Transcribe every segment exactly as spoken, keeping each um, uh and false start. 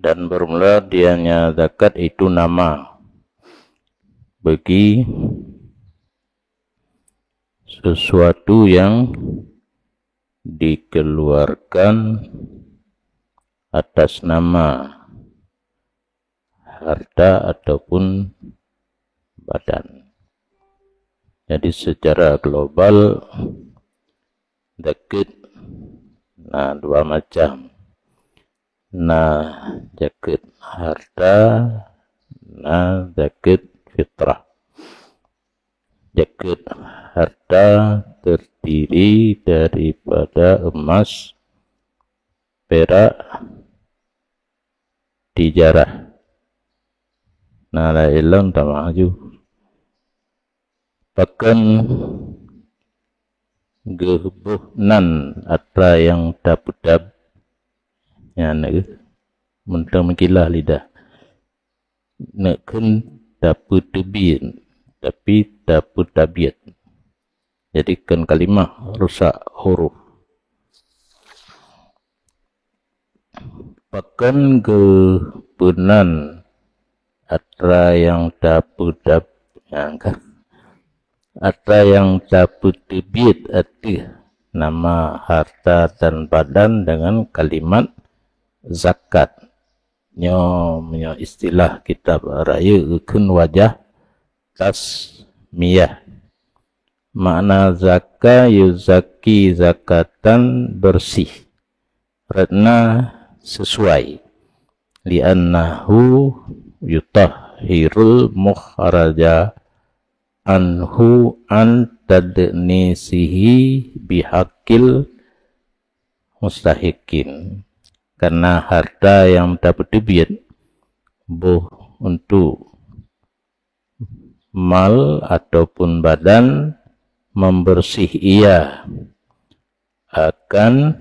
Dan bermula dianya zakat itu nama bagi sesuatu yang dikeluarkan atas nama harta ataupun badan. Jadi secara global, zakat na dua macam. Na zakat harta, na zakat fitrah. Zakat harta terdiri daripada emas, perak, tijarah. Na laén lom tamah ju. Pakon geuboh nan atra nyang tapeudab nyan, meuntang meukilah lidah. Neukheun tapeuteubiet, tapi tapeutabiet. Jadi kon kalimah rusak huruf. Pakon geupeunan atra nyang tapeudab nyang ka atra nyang tapeuteubiet ateueh nama harta dan badan dengan kalimat zakat. Nyoe meunyoe istilah kitab rayeuk geukheun wajah tasmiyah. Makna zaka yuzaki zakatan bersih. Rot na sesuai. Li'annahu yutahhirul mukhraja anhu an tadnisihi bihaqqil mustahiqin. Karena harta yang tapeuteubiet boh untuk mal ataupun badan membersih ia akan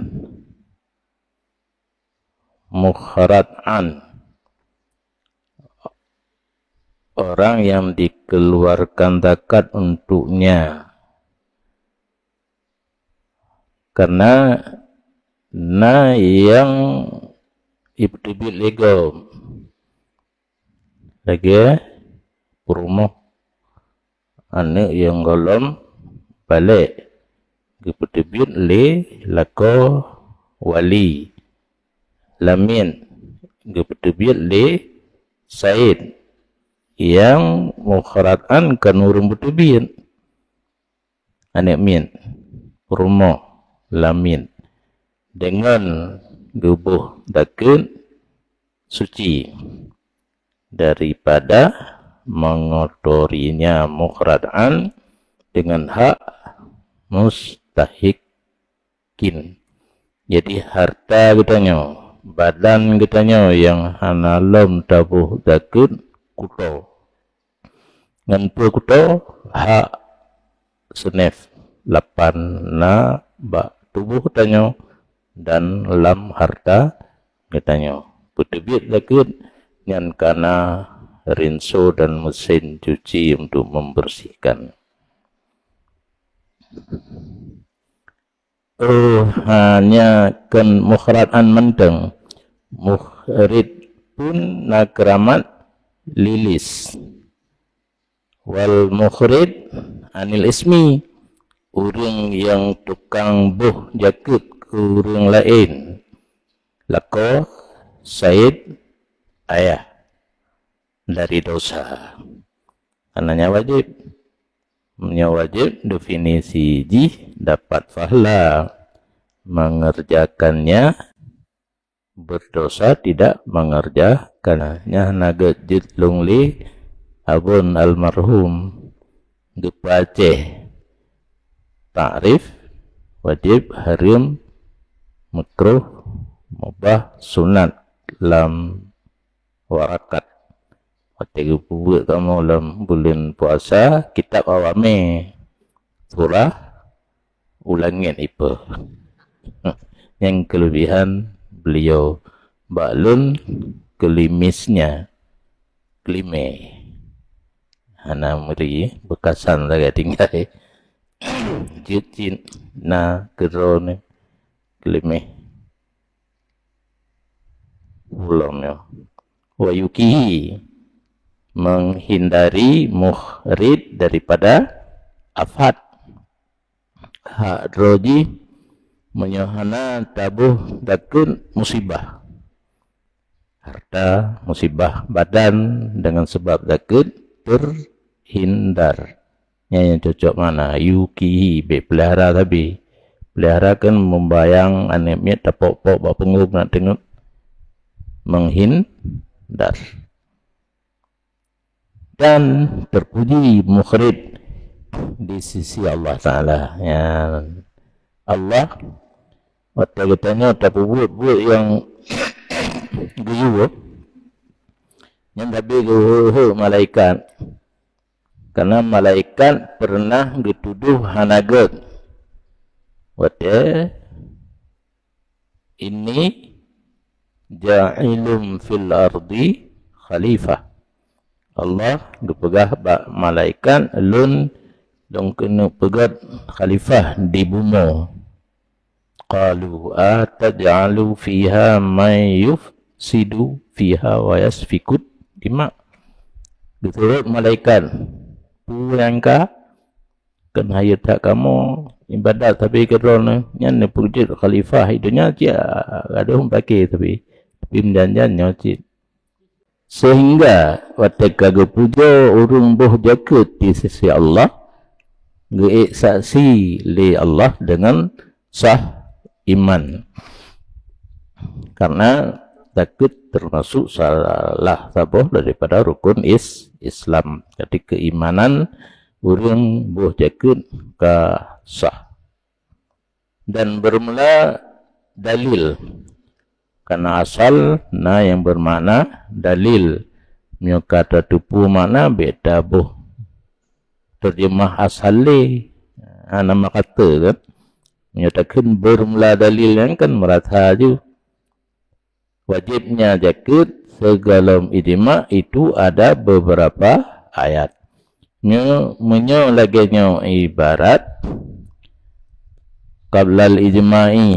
mukhraj an, orang yang dikeluarkan zakat untuknya. Karena na nyang ipeuteubiet lé gob. Lagée peurumoh aneuëk nyang gohlom balek geupeuteubiet lé lakoe wali, lamiet geupeuteubiet lé said nyang mukhraj an kon ureuëng peuteubiet. Aneuëk miet, peurumoh, lamiet, deungon geuboh zakeuet suci daripada mengotorinya mukhraj an dengan hak mustahiqin. Jadi harta geutanyoe, badan geutanyoe nyang hana lom taboh zakeuet kuto. Ngon peue kuto? Hak seunef lapan na bak tuboh tanyoe dan lam harta geutanyoe. Peuteubiet zakeuet nyan kana rinso dan mesin cuci untuk membersihkan. Oh, hanya kon mukhraj an mantong. Mukhrid pun na keuramat lilis. Wal mukhrid anil ismi, ureuëng nyang tukang boh zakeuet keu ureuëng laén. Lakoe, said, ayah, dari dosa. Karenanya wajib. Meunyoe wajib, definisi jih dapat pahala, mengerjakannya berdosa tidak mengerjakan. Nyan na geuet jeuet lôn lé abon almarhum geupeuaceh takrif wajib, hareuem, meukruh, mubah, sunat lam warakat. Watée geupeubuet kamoe lam buleuen puasa kitab Awamé, surah ulangiet ipe. Nyang keulebihan beliau bak lôn keulimisnya, keulimé. Hana meuri beukasan lagée tinggai. Jeuet cit na keudroe keulimé. Ulom nyoe. Wa yuqihi, menghindari muhrid daripada afat. Hak droe jih meunyoe hana taboh takheun musibah. Harta, musibah badan dengan sebab takheun terhindar. Nyan nyang cocok makna yuqihi, bèk peulihara sabe. Peulihara kan meumbayang aneuk miet tapok-pok bak punggong nak teungeut, menghindar. Dan terpuji muhrid di sisi Allah Taala. Ya, Allah, watèe geutanyoe tapeubuet buet nyang geuyue, nyan sabe geuhôi-hôi malaikat. Karena malaikat pernah geutudoh hana gèt. Watèe, "Inni ja'ilun fil ardi khalifah." Allah geupeugah bak malaikat, "Lôn, lôn keuneuk peugèt khalifah di bumoe." "Qalu ataj'alu fiha may yufsidu fiha wa yasfikut dima." Geuseureuek malaikat, "Peue nyang ka keuneuk hayeu that kamoe ibadat sabe keu Droeneuh, nyan neupeujeuet khalifah di donya cit, gadôh meupaké sabe, tapi meujan-jan nyoe cit." Sehingga watèe ka geupujoe ureueng boh jakeuet di sisi Allah, geuék saksi lé Allah deungon sah iman. Karena jakeuet termasuk salah saboh daripada rukun is-, Islam. Jadi keimanan ureueng boh jakeuet ka sah. Dan bermula dalil. Karena asal na nyang bermakna dalil. Meunyoe ka tateupeue makna, bèk taboh terjemah asal lé. Hana makata kan? Meunyoe takheun bermula dalil nyan kan meurasa ju. Wajibnya jakeuet sigohlom ijma itu ada beberapa ayat. Nyoe, meunyoe lagèe nyoe ibarat, qablal ijma'i,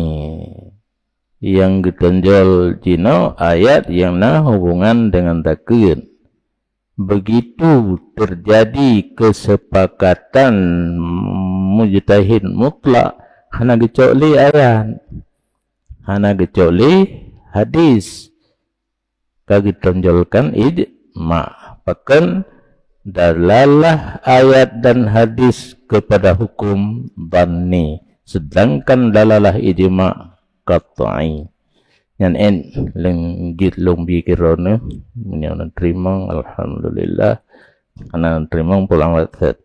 nyang geutonjol jinoe ayat nyang na hubungan deungon takheun. Begitu terjadi kesepakatan mujtahid mutlak, hana geucok lé ayat, hana geucok lé hadis, ka geutonjolkan ijma. Pakon? Dalalah ayat dan hadis kepada hukum dhanni, sedangkan dalalah ijma qat'i. Nyan én, lôn jeuet lôn bi keu Droeneuh, meunyoe neuteurimong, alhamdulillah, hana neuteurimong pulang watèe.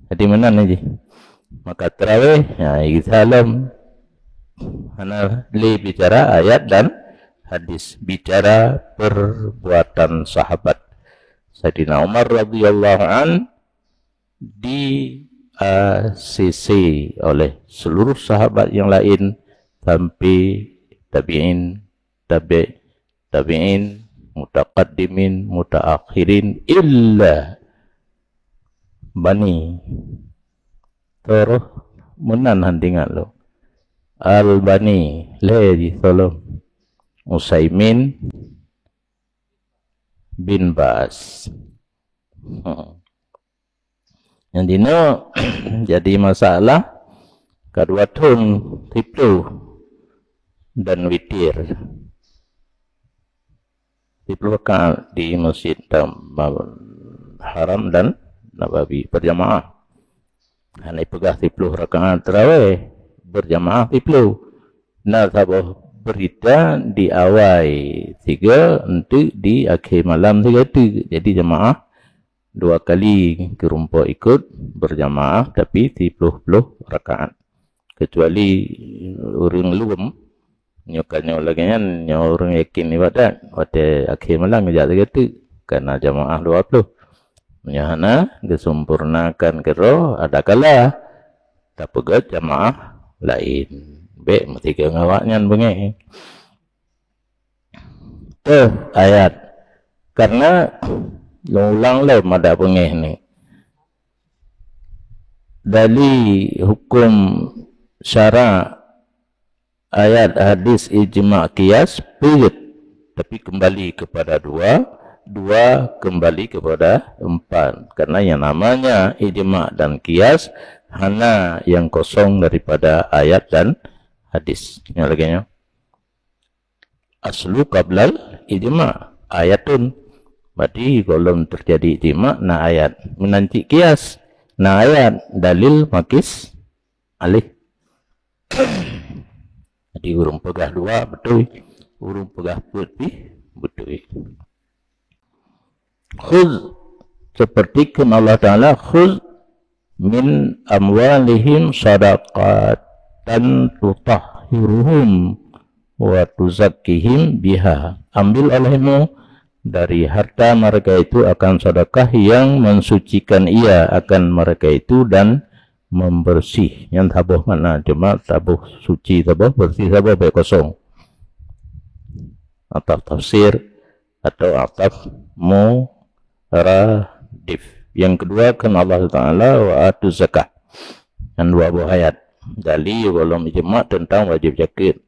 Jadi meunan jih. Maka tarawih, ya, geusalom. Hana lé bicara ayat dan hadis, bicara perbuatan sahabat. Saidina Umar radhiyallahu an di-A C C oleh seluruh sahabat yang lain sampai tabi'in, tabi' tabi'in, mutaqaddimin, mutaakhirin, illa Bani. Terus meunan han teuingat lôn. Albani, lhèe jih salom. Utsaimin, bin Baz. Hmm. Nyang dinoe jadi masalah, ka dua thôn siploh dan witir. Siploh rakaat di Masjid Tam-, Haram dan Nabawi berjamaah. Hana peugah siploh rakaat tarawih berjamaah siploh. Na saboh berita di awai sigo, enteuk di akhé malam sigo teuk. Jadi jamaah dua kali geurumpok ikot berjamaah, tapi siploh-ploh rakaat. Kecuali ureuëng lom, nyoe ka nyoe lagée nyan, nyoe ureuëng yakin ibadat, watée akhé malam geujak sigo teuk, kana jamaah dua ploh. Meunyoe hana, geusumpurnakan keudroe, adakala tapeugét jamaah laén. Bék meusigo ngon awaknyan beungéh. Teuh ayat. Karena lôn ulang lom adak beungéh ni. Dari hukum syarak Ayat, hadis, ijma, qiyas, peue jeuet. Tapi kembali kepada dua, dua kembali kepada empat. Karena yang namanya ijma dan qiyas hana yang kosong daripada ayat dan hadis. Nyang lagèe nyoe. Aslu qablal ijma ayatun. Berarti gohlom terjadi ijma na ayat. Meunan cit qiyas na ayat, dalil maqis alaih. Jadi ureueng peugah dua beutôi, ureueng peugah peuet pih beutôi. Khudz, seperti kheun Allah Ta'ala, khudz min amwalihim sadaqatan tutahhiruhum wa tuzakkihim biha. Ambil olehmu dari harta mereka itu akan sedekah yang mensucikan ia akan mereka itu dan membersih. Nyan saboh makna, cuma saboh suci, saboh bersih, saboh bèk kosong. Atau tafsir atau ataf muradif. Yang kedua, kheun Allah Ta'ala, "Wa atu zakah." Nyan dua boh ayat. Jadi, gohlom ijma tentang wajib zakat.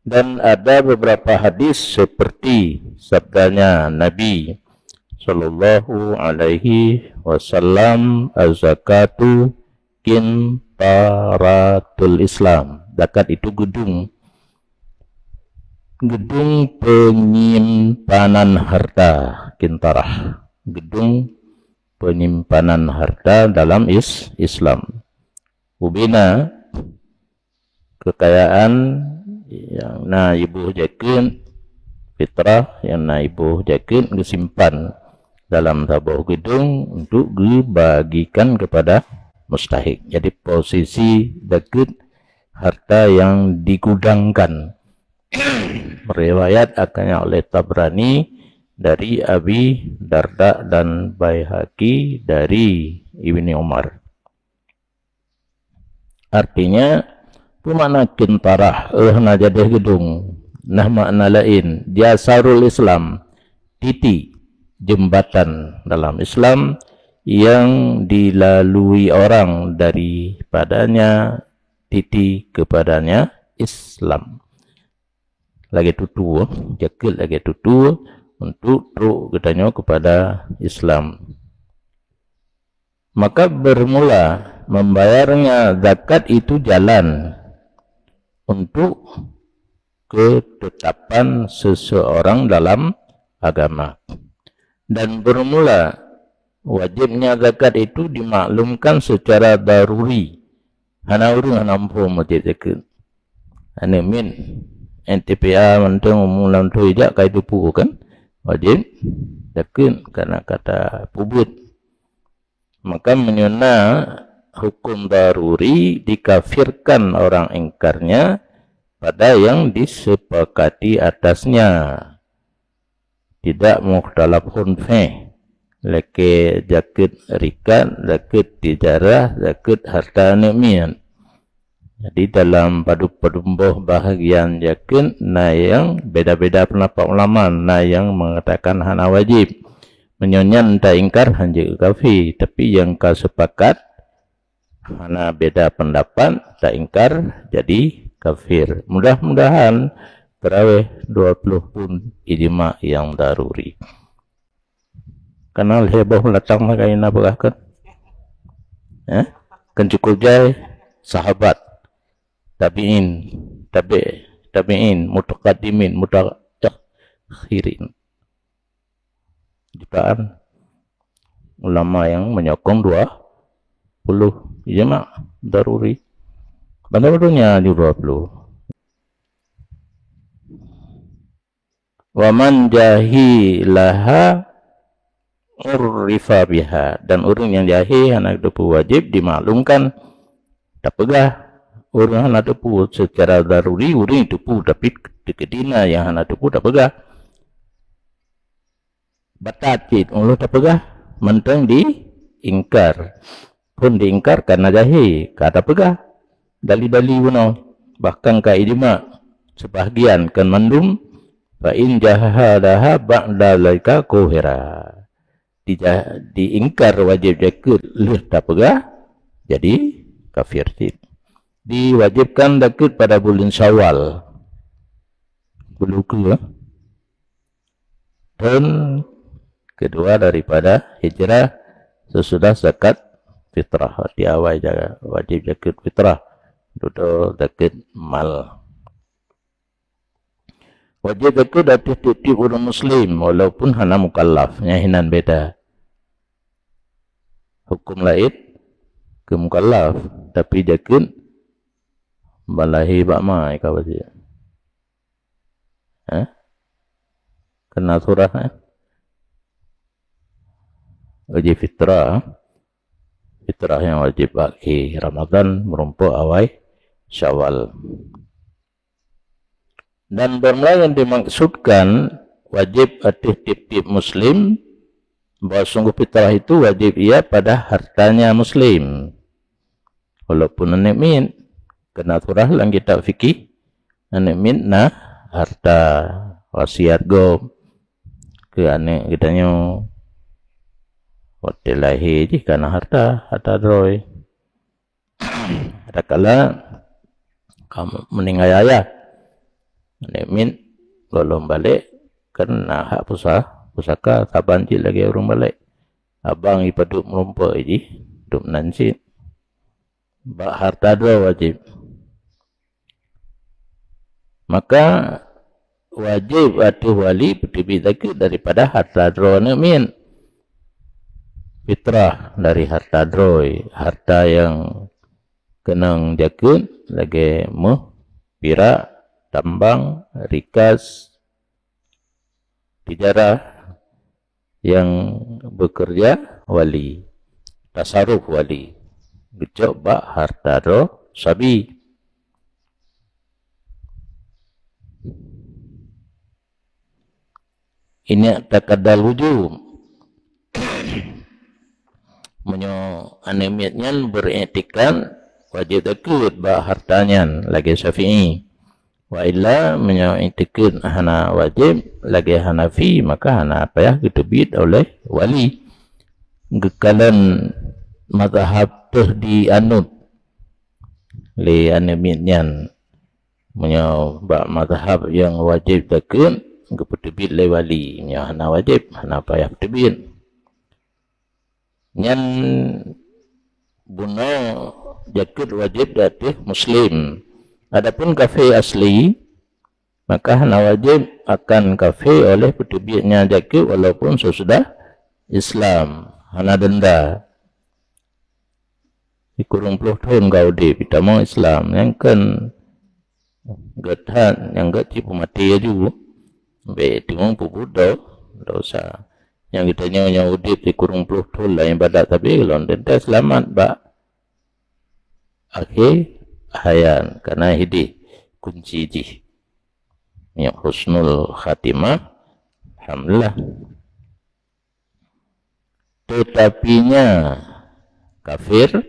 Dan ada beberapa hadis seperti sabdanya Nabi sallallahu alaihi wasallam, "Az-zakatu qintaratul Islam." Zakat itu gedung, gedung penyimpanan harta, qintarah. Gedung penyimpanan harta dalam is-, Islam. Ubena kekayaan nyang na iboh zakat fitrah, nyang na iboh zakat geusimpan dalam saboh gedung untuk geubagikan kepada mustahik. Jadi, posisi zakat harta yang digudangkan. Riwayat akannya oleh Tabrani dari Abi Darda dan Baihaqi dari Ibni Umar. Artinya, peue makna qintarah, eh, na jadeh gedung? Nah, makna laén, jasarul Islam, titi, jembatan dalam Islam yang dilalui orang daripadanya titi kepadanya Islam. Lagèe tutu, zakat lagèe tutu untuk trok geutanyoe kepada Islam. Maka bermula membayarnya zakat itu jalan untuk ketetapan seseorang dalam agama. Dan bermula wajibnya zakat itu dimaklumkan secara daruri. Hana ureueng hana muphom wajib zakat. Aneuk miet, N T P A mantong umu lam thôn ijak ka jiteupeue kan? Wajib zakat karena ka tapeubuet. Maka meunyoe na hukum daruri, dikafirkan orang ingkarnya pada yang disepakati atasnya. Tidak mukhtalafun fih. Lakèe zakat rikat, zakat tijarah, zakat harta aneuk miet. Jadi, dalam padub-padub boh bahagian zakat, na nyang beda-beda pendapat ulama, na nyang mengatakan hana wajib. Meunyoe nyan taingkar, hanjeuet kafé, tapi nyang ka sepakat hana beda pendapat, taingkar, jadi kafir. Mudah-mudahan teurawéh dua puluh pun ijma nyang daruri. Kana lhèe boh beulatang meukaina peugah kan? Eh? Kan cukup jai sahabat, tabi'in, tabi', tabi'in, mutaqaddimin, mutaakhirin. Jutaan ulama yang menyokong dua puluh ijma daruri. Banda dunia di dua puluh. Wa man jahilaha urifa biha. Dan ureueng nyang jahé hana teupeu wajib dimaklumkan, tapeugah. Ureueng hana teupeu secara daruri, ureueng teupeu, tapi teukeudi na nyang hana teupeu tapeugah. Batat cit, ulôn tapeugah, mantong diingkar. Phon diingkar karena jahé, ka tapeugah. Dali-dali bunoe, bahkan ka ijma, sebahagian kan mandum, fa in jahadaha ba'da zalika kufira. Dija-, diingkar wajib zakat lheueh tapeugah, jadi kafir cit. Diwajibkan zakeuet pada buleuen Syawal. Bulukeue, eh? Thon keudua daripada hijrah, sesudah zakat fitrah. Di awai ja-, wajéb zakeuet fitrah, dudoe zakeuet mal. Wajéb zakeuet ateueh tieb-tieb ureuëng muslim, walaupun hana mukallaf. Nyan hinan beda. Huköm laén keu mukallaf, tapi zakeuet ban lahé bak ma ka wajéb. Hah? Keu na surah, eh? Wajéb fitrah. Fitrah nyang wajéb akhé Ramadhan, meurumpok awai Syawal. Dan banmula nyang dimaksudkan wajéb ateueh tieb-tieb muslim, bahwa sungguh fitrah itu wajib ia pada hartanya muslim. Walaupun aneuk miet, keu na surah lam kitab fikih, aneuk miet na harta wasiat gob keu aneuk geutanyoe. Watée lahé jih ka na harta, harta droe. Adakala ka meuninggai ayah, aneuk miet gohlom balek, kan na hak pusa-, pusaka saban cit lagée ureuëng balek. Abang ipadub meurumpok jih, dub nan cit. Bak harta droe wajéb. Maka wajéb ateueh wali peuteubiet zakeuet daripada harta droe aneuk miet. Fitrah dari harta droe, harta nyang keunong zakeuet lagée méuh, pirak, tambang, rikas, tijarah nyang beukeureuja wali, tasaruf wali, geucok bak harta droe sabi. Ini takadal wujub. Meunyoe aneuk miet nyan beuriktikad wajéb zakeuet bak harta nyan lagée Syafi'i. Wa illa, meunyoe iktikad hana wajéb lagée Hanafi, maka hana payah geuteubiet oleh wali. Geukalon mazhab teuh dianut lé aneuk miet nyan. Meunyoe bak mazhab nyang wajéb zakeuet, geupeuteubiet lé wali. Meunyoe hana wajéb, hana payah peuteubiet. Nyan bunoe zakeuet wajéb di ateueh muslim. Adapun kafé asli, maka hana wajéb akan kafé oleh peuteubietnya zakeuet walaupun sesudah Islam, hana denda. Sikureueng ploh thon ka udeb, jitamong Islam, nyang kon gét that, nyang gét cit peumaté laju, bék teungoh peubuet do-, dosa. Nyang geutanyoe nyang udeb sikureueng ploh thon lam iébadat, tapi lom teuntée seulamat bak akhé hayat, kana hidéh kunci jih. Nyoe husnul khatimah, alhamdulillah. Tetapinya kafir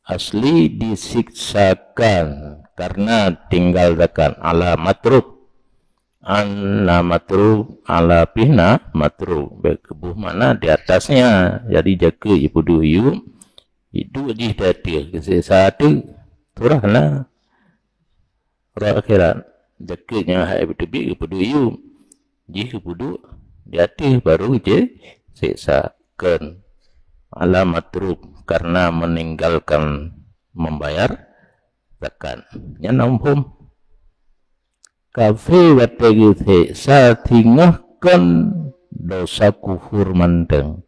asli disiksakan karena tinggal zakat ala matruk. Ala matruk, ala pih na matruk. Bék geuboh makna di atasnya. Jadi, zakeuet jipeuduek yub, iduek jih di ateueh, geuseksa ateueh. Turah na. Uroe akhirat, zakeuet nyang hana beuteubiet geupeuduek yub, jih geupeuduek di ateueh, baru geuseksa. Kon ala matruk karena meninggalkan membayar zakat. Nyan na muphom. Kafé watée geuseksa singoh kon dosa kufur mantong.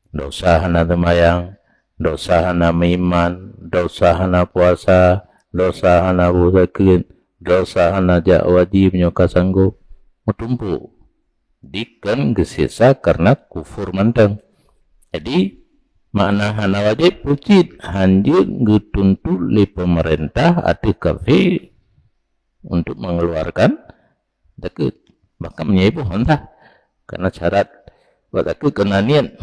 Dosa hana seumayang, dosa hana meuiman, dosa hana puasa, dosa hana boh zakeuet, dosa hana jak haji meunyoe ka sanggob, meutumpôk. Dikon geuseksa karena kufur mantong. Jadi, makna hana wajéb peucit hanjeuet geutuntot lé peumeurintah ateueh kafé untuk mengeluarkan zakeuet. Bahkan meunyoe boh mantah, karena syarat buet zakeuet keunan niet.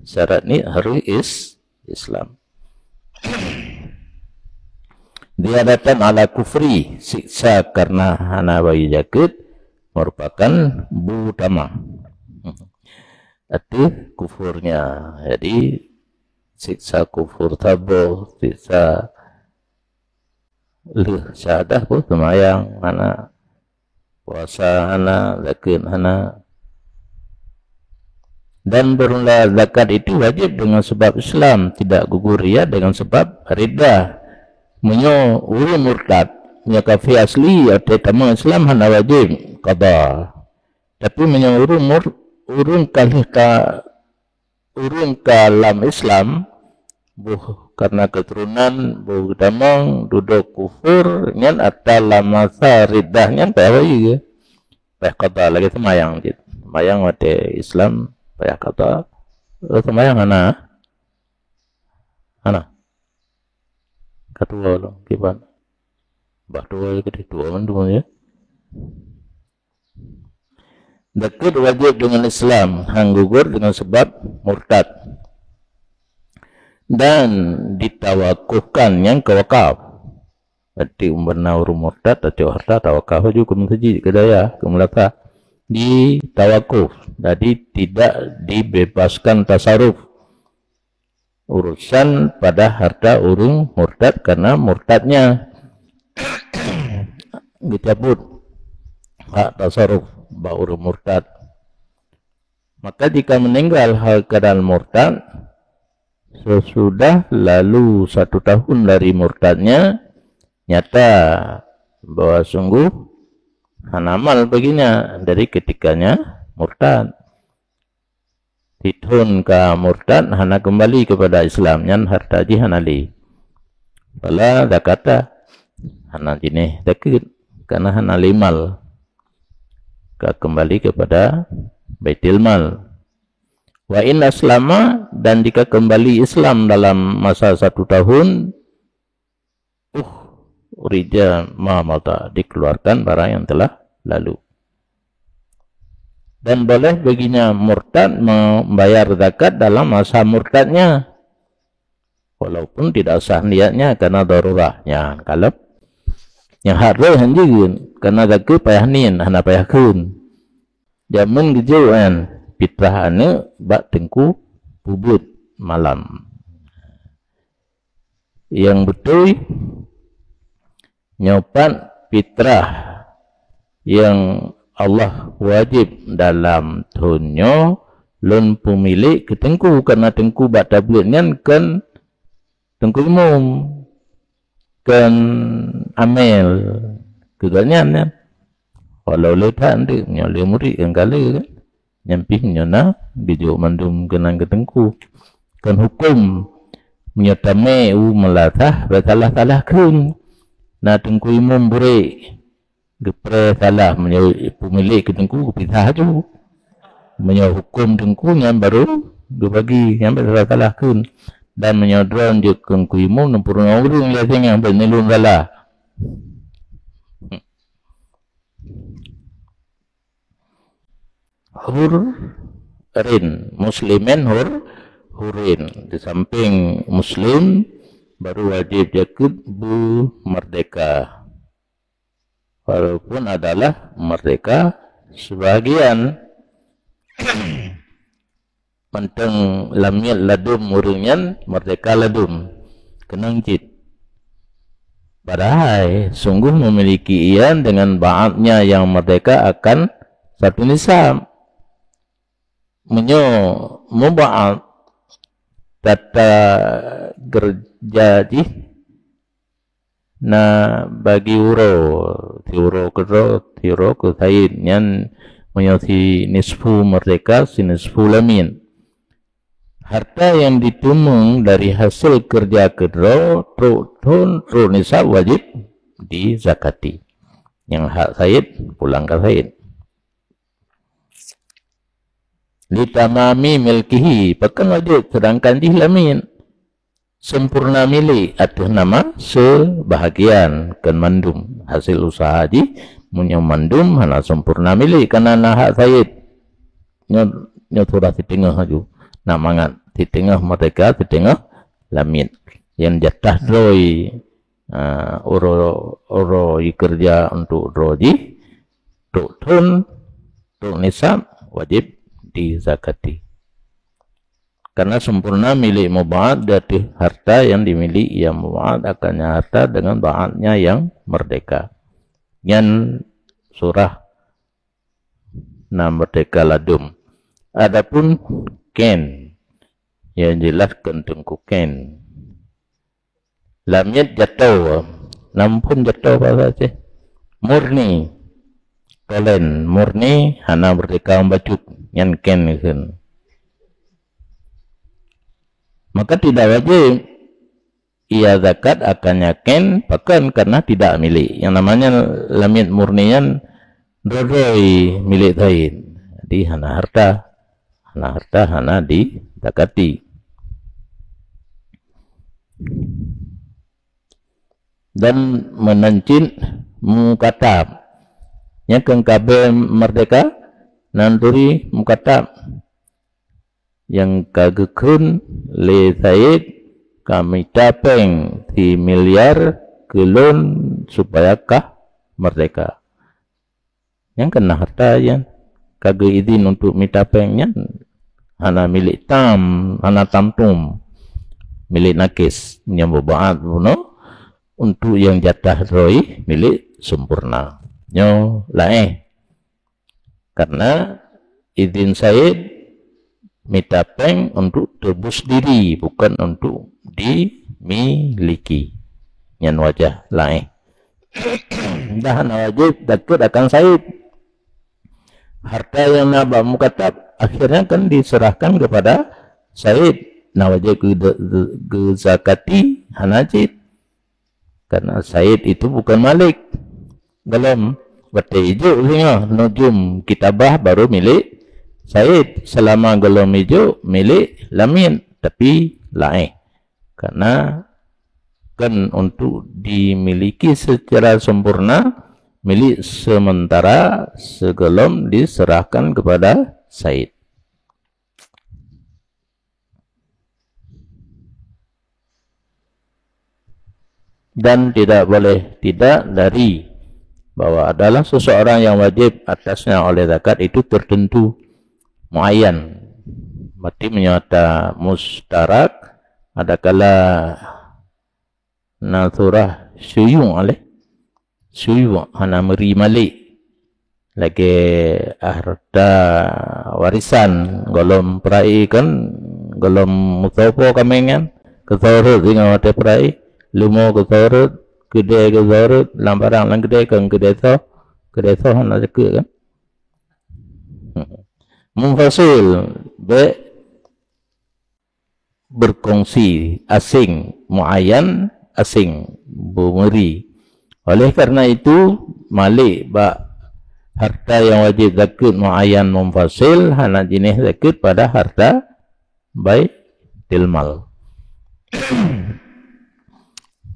Syarat niet harus is-, Islam. Dia datang ala kufri, siksa karena hana bayeue zakeuet merupakan bu tamah ateueh kufurnya. Jadi, siksa kufur saboh, siksa Lheueh syahadah pun seumayang hana, puasa hana, zakeuet hana. Dan bermula zakat itu wajib dengan sebab Islam, tidak gugur ia dengan sebab riddah. Meunyoe ureuëng murtad, meunyoe kafé asli, watée tamong Islam hana wajib qada. Tapi meunyoe ureuëng mur-, ureuëng ka lheueh ka, ureuëng ka lam Islam, boh karena keuturonan, boh geutamong, dudoe kufur, nyan atra lam masa riddah nyan payah bayeue. Payah qada lagée seumayang cit. Seumayang watée Islam payah qada. Eh, seumayang hana. Hana. Ka tuwoe lom, kiban. Bah tuwoe keudeh tuwoe mandum ya. Zakeuet wajib dengan Islam, han gugur dengan sebab murtad. Dan ditawakufkan nyang keu wakaf. Berarti umpama ureuëng murtad tacok harta tawakaf laju keu meuseujid, keu dayah, keu meulasah. Ditawakuf. Jadi tidak dibebaskan tasaruf. Urusan pada harta ureuëng murtad karena murtadnya geucabut hak tasaruf bak ureuëng murtad. Maka jika meninggal hal keadaan murtad, sesudah lalu satu tahun dari murtadnya, nyata bahwa sungguh hana amal baginya dari ketikanya murtad. Sithon ka murtad hana keumbali keupada Islam, nyan harta jih hana lé. Fala zakata, hana jinéh zakeuet, karena hana lé mal. Ka keumbali keupada Baitul Mal. Wa in aslama, dan jika keumbali Islam dalam masa satu tahun, ukhrija ma madha, dikeluarkan barang yang telah lalu. Dan boleh baginya murtad membayar zakat dalam masa murtadnya, walaupun tidak sah niatnya karena darurah. Nyan kalon nyang hak droe han jeuet, karena zakeuet payah niet, hana payah kheun. Jameun geujok nyan fitrah aneuëk bak teungku peubuet malam. Nyang beutôi, nyoe pat fitrah nyang Allah wajéb dalam thon nyoe lôn peumilék keu teungku, karena teungku bak tabeuet nyan kon teungku imum, kon amel keu gobnyan nyan. Walau lé that nteuk, nyoe lé murit nyang ka lé kan. Nyan pih nyoe na geujok mandum keunan keu teungku. Kon huköm, meunyoe tamé u meulasah, salah-salah kheun. Na teungku imum burek, geupreh salah, meunyoe peumilék keu teungku geupisah laju. Meunyoe huköm teungku nyan baru geubagi, nyan salah-salah kheun. Dan meunyoe droe jeuet keu teungku imum, neupurunoe ureuëng lé singoh bak neulheueh salah. Hurin, muslimin hur, hurin. Di samping muslim, baru wajib jakeuet bu merdeka. Walaupun adalah merdeka sebahagian. Mantong lamiet ladum ureuëng nyan merdeka ladum. Keunong cit. Padahai sungguh memiliki ia dengan ba'atnya yang merdeka akan satu nisab. Meunyoe muba'at tata geureuja jih na bagi uroe, siuroe keudroe, siuroe keu said, nyan meunyoe si nisfu merdeka, si nisfu lamiet. Harta yang diteumeung dari hasil keureuja keudroe trok thon trok nisab wajéb dizakati. Nyang hak said pulang keu said. Litamami milkihi, pakon wajéb, seudangkan jih lamiet. Sempurna milék ateueh nama seubahagian, kon mandum. Hasil usaha jih, meunyoe mandum hana sempurna milék, kana na hak said. Nyoe, nyoe sudah siteungoh laju. Na mangat siteungoh merdeka, siteungoh lamiet. Nyang jatah droe, ah, uroe, uroe jikeureuja untuk droe jih, trok thon, trok nisab, wajéb dizakati. Karena sempurna milik muba'ad di ateueh harta yang dimiliki nyang muba'ad akan nyang harta dengan ba'adnya yang merdeka. Nyan surah na merdeka ladum. Adapun ken, yang jelas keu teungku ken. Lamiet jato, na muphom jato bahasa Aceh. Murni, kolen, murni hana merdeka bacut, nyan ken kheun. Maka tidak wajib ia zakat akan nyan ken, pakon, karena tidak milik. Yang namanya lamiet murni nyan droe-droe milik Said. Jadi hana harta, hana harta hana dizakati. Dan meunan cit mukatab. Nyang keu kabeh merdeka, nan turi mukatab. Nyang ka geukheun lé Said, ka mita péng similiar keu lôn supaya kah merdeka. Nyang keu na harta nyan ka geuidhin untuk mita péng nyan hana milik tam, hana tamtum, milik nakes nyang beubaat bunoe untuk nyang jatah droe milik sempurna. Nyoe laén. Karena idhin Said mita péng untuk tebus diri, bukan untuk dimiliki. Nyan wajah laén. Dah hana wajib takut akan Said. Harta yang na bak mukatab akhirnya kan diserahkan kepada Said. Na wajib geu-, geu-, geuzakati hana cit. Karena Said itu bukan malik. Golom watée ijok singoh nujum kitabah baru milik Said. Selama golom ijok milik Lamin, tapi laén. Karena kan untuk dimiliki secara sempurna, milik sementara sebelum diserahkan kepada Said. Dan tidak boleh tidak dari bahwa adalah seseorang yang wajib atasnya oleh zakat itu tertentu, muayyan. Berarti menyata mustarak, adakala na surah syuyu'ah lé. Syuyu'ah hana meuri malik. Lagée harta warisan, golom peura'i kan, golom musopo kaméng nyan, keusoe rot singoh watée peura'i, leumo keusoe rot, keudée keusoe rot, lam barang lam keudée kan keudée soe, keudée soe hana jeukeue kan. Munfasil, bék berkongsi, asing, muayyan, asing, beumeuri. Oleh karena itu, malik bak harta yang wajib zakeuet muayyan munfasil hana jinéh zakeuet pada harta baitul mal.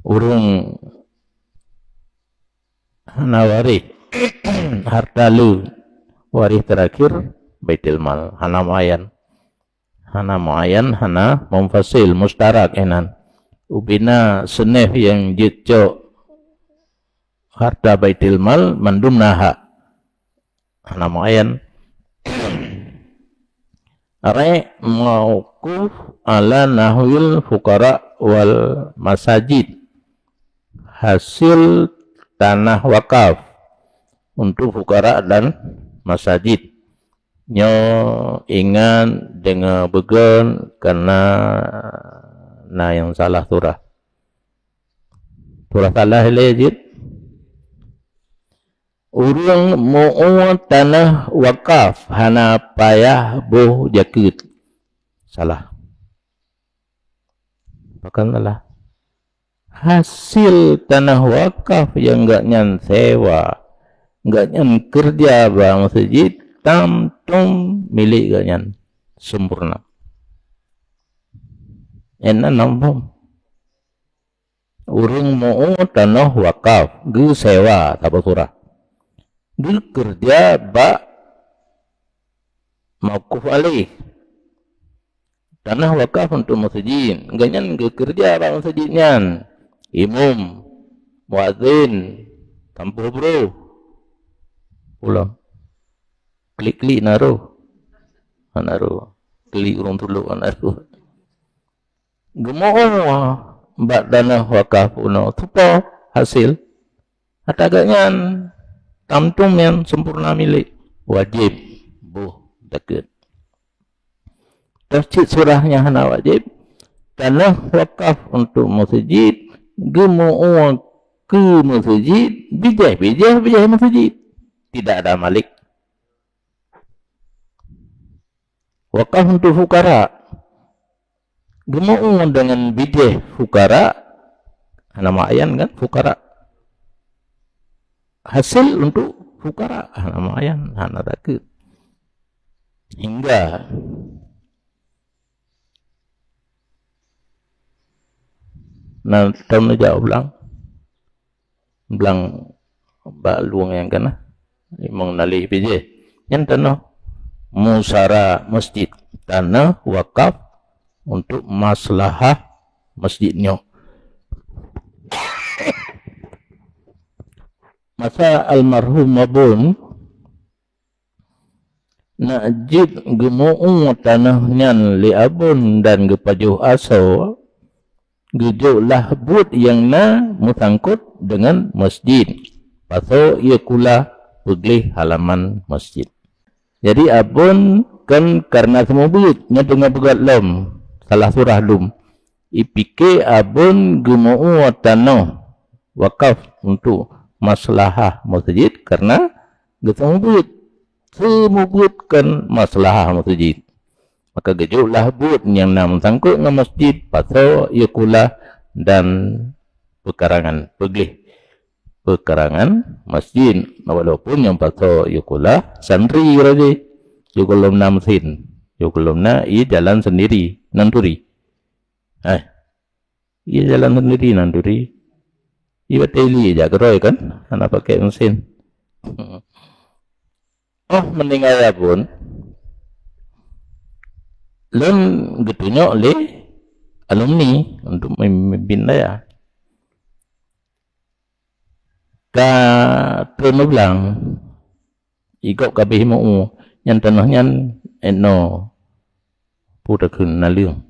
Ureuëng hana waréh, harta lé waréh terakhir baitul mal, hana muayyan. Hana muayyan, hana munfasil, mustarak inan. Ubena seuneh nyang jeuet cok harta baitul mal mandum na hak. Hana muayyan. Arek mauquf ala nahwil fuqara wal masajid. Hasil tanah wakaf untuk fukara dan masajid. Nyoe ingat deungoe beugon karena na nyang salah surah. Surah salah lé jeuet. Ureuëng meu tanoh wakaf hana payah boh jakeuet. Salah. Pakon salah? Hasil tanoh wakaf nyang gobnyan sewa, gobnyan keureuja bak meuseujid, tam-tum milék gobnyan sempurna. Ena nambom. Ureuëng meu tanoh wakaf, geusewa, saboh surah. Geukeureuja bak mauquf alaih. Tanoh wakaf untuk meuseujid, gobnyan geukeureuja bak meuseujid nyan. Imum, muazin, sampôh brôh. Pulang. Klik-klik na roh. Hana roh. Klik ureuëng tulok hana roh. Geumeu'ue bak tanoh wakaf unoe tupo hasil. Ata geuh nyan, tam-tum nyan sempurna milék, wajéb boh zakeuet. Toh cit surah nyang hana wajéb, tanoh wakaf untuk meuseujid, geumeu'ue keu meuseujid, bijéh-bijéh, bijéh meuseujid. Tidak ada malik. Wakaf untuk fukara. Geumeu'ue deungon bijéh fukara, hana meuayan kan, fukara. Hasil untuk fukara, hana meuayan, hana takeuet. Hingga. Nah, tom neujak u blang. Blang bak lueng nyang keunah, limong nalih bijéh. Nyan tanoh musara masjid, tanoh wakaf untuk maslahah masjid nyoe. Masa almarhum Abon na jeuet geumeu'ue tanoh nyan lé Abon dan geupajoh asoe, geujok lah buet nyang na meusangkot deungon masjid, pasoe ie kula peugleh halaman masjid. Jadi Abon kon kareuna seumeubeuet, nyan teungoh peugét lom, salah surah lom. Ipike Abon geumeu'ue tanoh wakaf untuk maslahah masjid kareuna geuseumeubeuet. Seumeubeuet kon maslahah masjid. Maka geujok lah buet nyang na meusangkot ngon masjid, pasoe ie kula dan peukarangan peugleh peukarangan masjid, walaupun nyang pasoe ie kula santri raja. Ie gohlom na mesin, ie gohlom na ie jalan sendiri nan turi. Eh, ie jalan sendiri nan turi. Ie bateli jak keudroe kan, hana pakai mesin. Oh, meuninggai Abon, lôn geutunyok lé alumni untuk memimpin dayah. Ka treun u blang, i gob ka abéh meu'ue, nyan tanoh nyan, eh, 'oh noe, peue takheun, naleueng.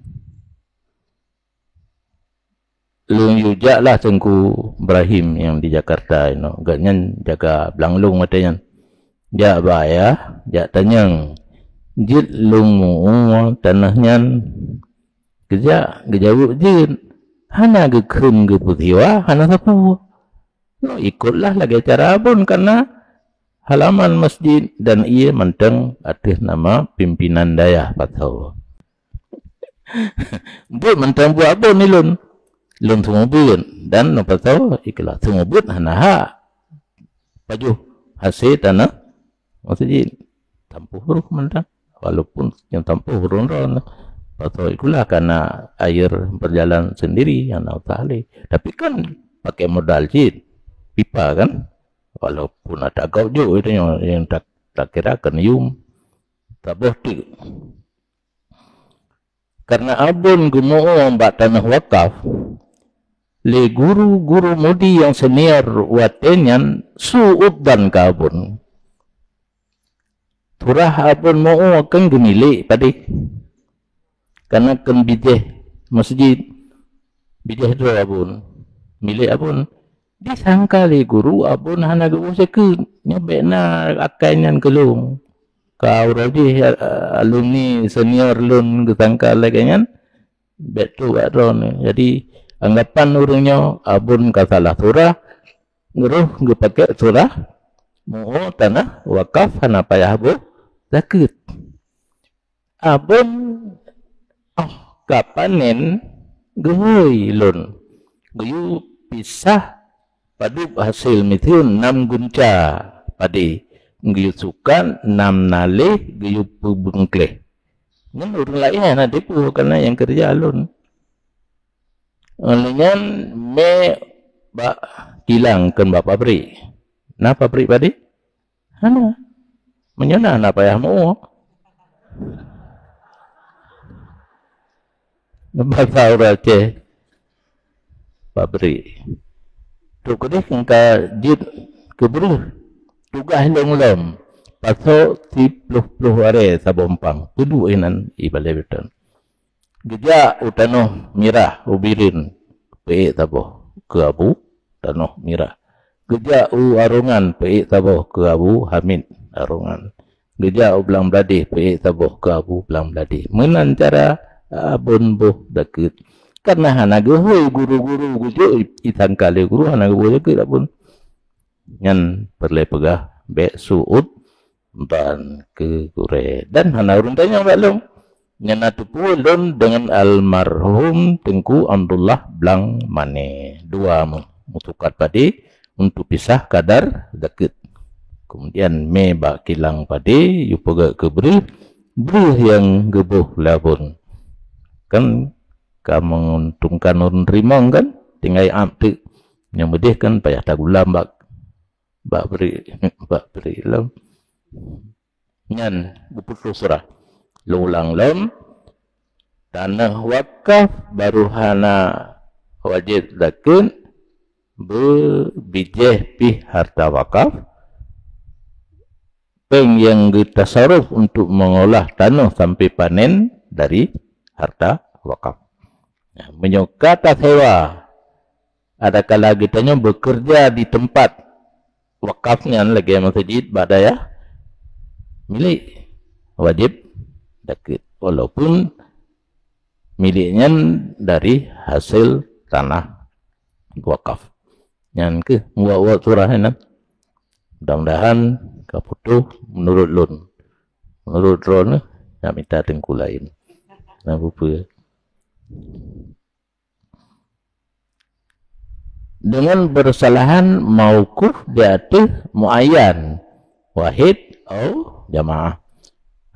Lôn yue jak lah Teungku Ibrahim nyang di Jakarta inoe. Gobnyan jaga blang lôn watée nyan. Jak bak ayah, jak tanyong, "Jeuet lôn meu'ue tanoh nyan?" Geujak, geujaweueb jeuet. Hana geukheun geupeusiwa, hana sapeue. Nyoe ikotlah lagée cara Abon, kareuna halaman masjid dan ie mantong ateueh nama pimpinan dayah pasoe. Buet mantong buet Abon ilôn. Lôn seumeubeuet dan lôn pasoe ikotlah. Seumeubeuet hana hak pajoh hase tanoh masjid. Tampoh roh mantong. Walaupun nyang tampoh ureuëng droe, pasoe ikotlah kareuna air berjalan sendiri, hana usah lé. Tapi kan pakai modal cit, pipa kan. Walaupun ata gob jok itu nyang, nyang tak, tak kira kan yum. Saboh teuk. Kareuna Abon geumeu'ue bak tanoh wakaf, lé guru-guru mudi nyang senior watée nyan su udan keu Abon. Surah Abon meu'ue kan geumilék padé. Kareuna kon bijéh masjid, bijéh droe Abon, milék Abon. Disangka lé guru Abon hana geuboh zakeuet, nyoe bék na akai nyan keu lôn. Ka uroe jih, a-, alumni senior lôn geusangka lagée nyan, bék trok bak droeneuh. Jadi, anggapan ureuëng nyoe Abon ka salah surah, roh geupaké surah, meu'ue tanoh wakaf hana payah boh zakeuet. Abon, oh, ka panen geuhôi lôn. Geuyue pisah padub hasé miseue nam gunca padé, geuyue sukat nam naléh geuyue peubeungkléh. Ngon ureuëng laén hana teupeu kareuna nyang keureuja lôn. Óh lheueh nyan mé bak kilang kon bak pabrik. Na pabrik padé? Hana. Meunyoe na, hana payah meu'ue. Basa ureuëng Aceh, pabrik. Trok keudeh ka jeuet keu breueh. Tugaih lôn lom, pasoe siploh-ploh arée saboh umpang. Peuduek inan i balée beutôi. Geujak u tanoh mirah u Bireuen, peuék saboh keu Abu tanoh mirah. Geujak u Arongan, peuék saboh keu Abu Hamid Arongan. Geujak u Blang Bladeh, peuék saboh keu Abu Blang Bladeh. Meunan cara Abon boh zakeuet. Karena hana geuhôi guru-guru geujok i-, isangka lé guru hana geuboh zakeuet Abon. Nyan peureulée peugah bék su'ud dan keu gurée. Dan hana ureuëng tanyong bak lôn. Nyan na teupeue lôn deungon almarhum Teungku Abdullah Blang Mané. Dua meuh, meutukat padé untuk pisah kadar zakeuet. Kemudian mé bak kilang padé, yue peugét keu breuh, breuh nyang geuboh lé Abon. Kan ka menguntungkan ureuëng teurimong kan? Tinggai am teuk. Nyang meudeh kan payah tagulam bak, bak bri, bak bri lom. Nyan beuputôh surah. Lôn ulang lom, tanoh wakaf barô hana wajéb zakeuet, beubijéh pih harta wakaf, péng nyang geutasaruf untuk mengolah tanoh sampai panen dari harta wakaf. Nah, meunyoe ka tasewa, adakala geutanyoe bekerja di tempat wakaf nyan lagée meuseujid bak dayah milék, wajéb zakeuet walaupun milék nyan dari hasil tanah wakaf. Nyan keuh uwak-uwak surah nyan. Mudah-mudahan ka putôh menurut lôn. Menurut droeneuh, nak mita teungku laén. Nah, bupe. Dengan bersalahan mauquf di ateueh muayyan, wahid au jamaah.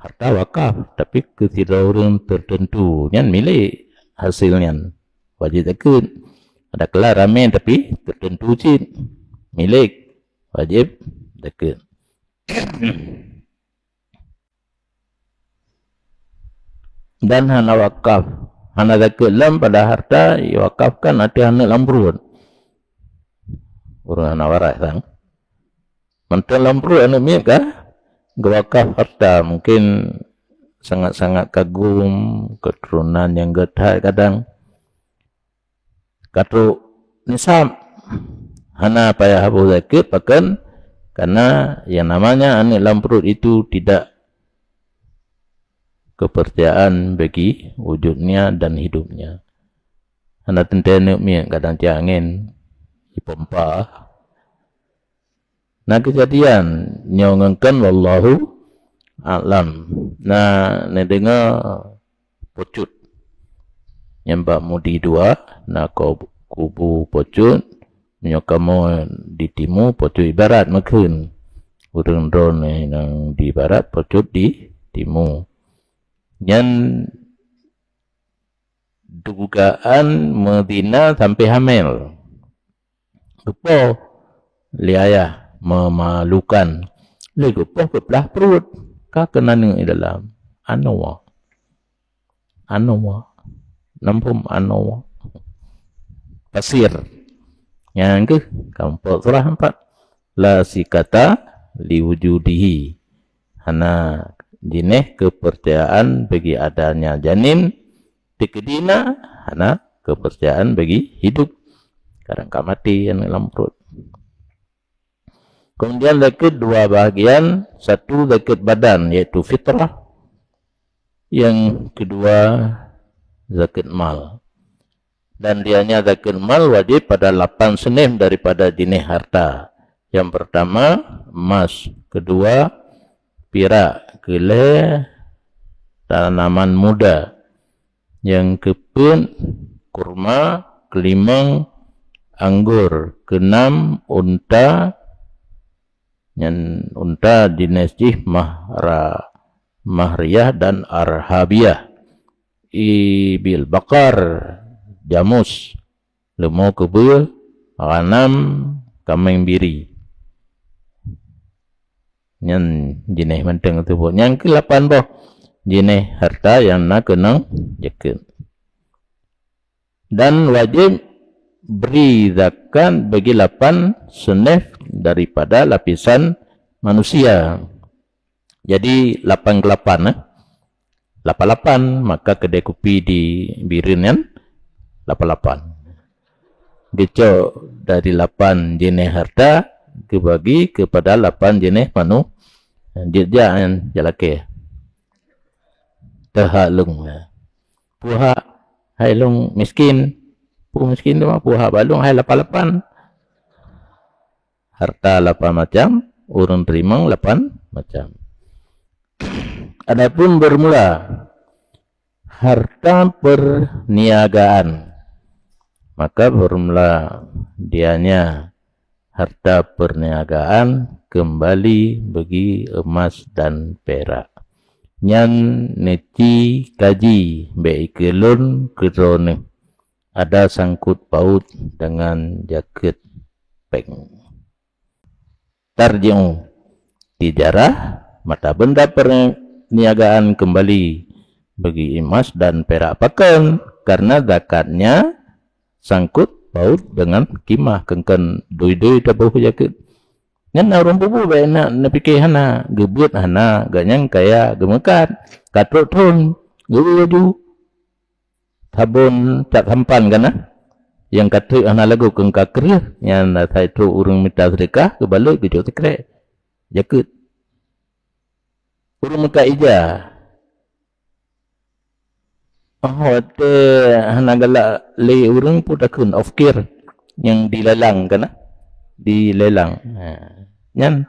Harta wakaf, tapi keu sidroe ureuëng tertentu, nyan milék hasil nyan. Wajéb zakeuet. Adakala ramé tapi tertentu cit, milék, wajéb zakeuet. Dan hana wakaf, hana zakeuet lom pada harta iwakafkan ateueh aneuëk lam pruet. Ureuëng hana waréh sang. Mantong lam pruet aneuëk miet ka geuwakaf harta, mungkin sangat-sangat kagum, keturunan nyang gét that kadang. Ka trok nisab, hana payah boh zakeuet, pakon? Karena yang namanya aneuëk lam pruet itu tidak kepercayaan bagi wujudnya dan hidupnya. Hana teuntée aneuëk miet, kadang cit angén jipompa. Na keujadian nyoe ngon kheun, wallahu a'lam. Na neudeungoe Po Cut. Nyan bak Mudi dua, na ko-, kubu Po Cut. Meunyoe kamoe di timu, Po Cut ibarat meukheun. Ureuëng droeneuh nyang di barat, Po Cut di timu. Nyan dugaan meuzina sampai hamil. Geupoh lé ayah, memalukan. Lé geupoh geuplah pruet, ka keunan aneuëk di dalam. Anoe. Anoe. Nampom anoe. Pasir. Nyang keuh, kampok surah empat. La sikata liwujudihi. Hana jinéh kepercayaan bagi adanya janin, teukeudi na, hana kepercayaan bagi hidup. Kadang ka maté aneuëk lam pruet. Kemudian zakeuet dua bahagian, satu zakeuet badan, yaitu fitrah, yang kedua zakeuet mal. Dan dianya zakeuet mal wajib pada lapan seunif daripada jinéh harta. Yang pertama, emas. Kedua, pirak. Keulhée, tanaman muda. Nyang keupeuet, kurma. Keulimong, anggor. Keunam, unta. Nyan unta jinéh jih mahra-, mahriyah dan arhabiyah. Ibil, bakar, jamus, leumo keubeue, ghanam, kaméng biri. Nyan jinéh mantong teubeuet. Nyang keulapan boh jinéh harta nyang na keunong zakeuet. Dan wajib bri zakat bagi lapan seunif daripada lapisan manusia. Jadi, lapan keulapan, eh. lapan-lapan, maka keudè kupi di Bireuen nyan lapan-lapan. Geucok dari lapan jeunèh harta, geubagi kepada lapan jeunèh manu-, jeuet jak nyan, jak lakèe. Teuhak lôn. Peue hak, hai lôn miskin. Peue miskin teuma, peue hak bak lôn, hai lapan-lapan. Harta lapan macam, ureuëng teurimong lapan macam. Adapun bermula harta perniagaan, maka bermula dianya harta perniagaan kembali bagi emas dan perak. Nyan neuci kaji bèk ikeulôn keudroe neuh, ada sangkut paut dengan jakeuet péng. Tarji'u tijarah, mata benda perniagaan kembali bagi emas dan perak pakon, karena zakatnya sangkut paut dengan kimah, keungkon dui-dui taboh jakeuet. Nyan na ureuëng bubu bèk na neupike hana, geubeuet hana, gobnyan kaya geumeukat, ka trok thon, geu laju. Sabon cak sampan kana, nyang ka treuk hana lagoe keu ka kreueh, nyan asai trok ureuëng mita seudeukah, geubalot geujok sikrek, jakeuet. Ureuëng meukat ija, oh, watèe hana galak lé ureuëng pun takheun ofkir nyang dilelang kana, dilelang. Ha. Nyan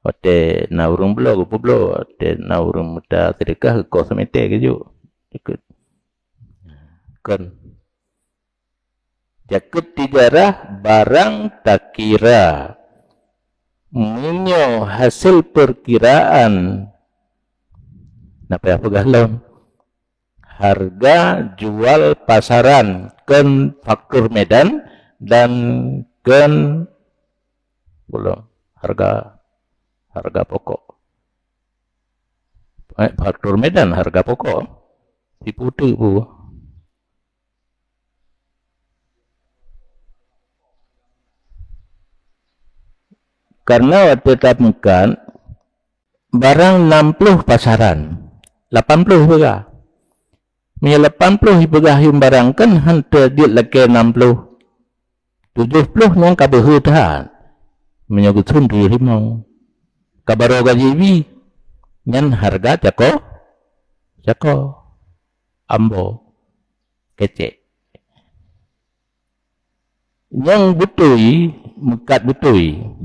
watèe na ureuëng bloe, geupeubloe, watèe na ureuëng mita seudeukah, geukoh seumete geujok. Ikut. Kon. Jakeuet tijarah barang takira. Meunyoe hasil perkiraan, na payah peugah lom, harga jual pasaran kon faktur medan dan kon, belum, harga, harga pokok. Eh, faktur medan harga pokok. Tipu teuk bu. Karena watèe tameukat, barang enam puluh pasaran, lapan puluh ipeugah. Meunyoe lapan puluh ipeugah yuem barang kan han teujeuet lakèe enam puluh. Tujoh ploh nyan ka beuhe that. Meunyoe geutheun tujoh limong, ka baroe gaji bi, nyan hareuga cako, cako, ambo, kecek. Nyang beutôi, meukat beutôi.